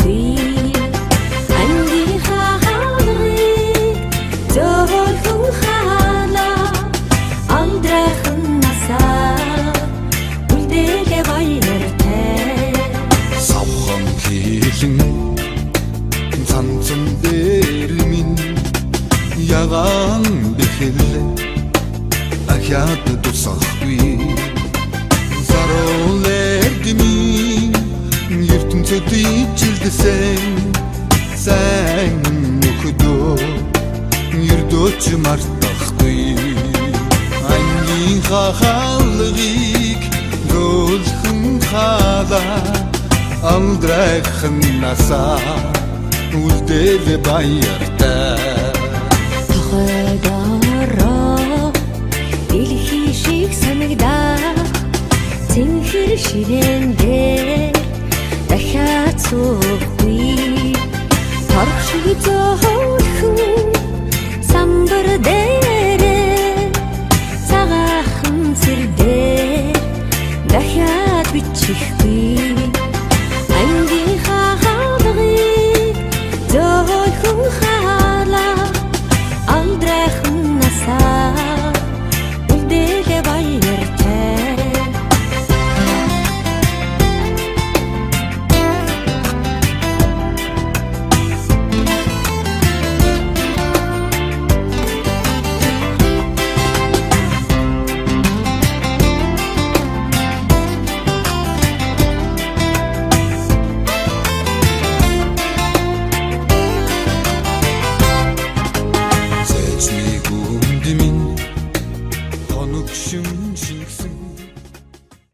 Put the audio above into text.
дусахгүй. Ангийнхаа хаалгыг зөөлхөн хаалаа, алдрайхан насаа үлдээлээ баяртай. Савхан хилэн цанцан дээр минь ягаан бэхэл ахиад тусахгүй. Заруулэр минь ертөнцөд ижилдсэн сайн нөхөдөө ердөөч мартахгүй. Ангийн хаалгыг зөөлхөн хаалаа, алдрайхан насаа үлдээл баяртай. Тохойдороо дэлхий шиг санагдах цэнхэр ширээн дээр дахиад суухгүй. Торох шиг зөөлхөн самбар дээр.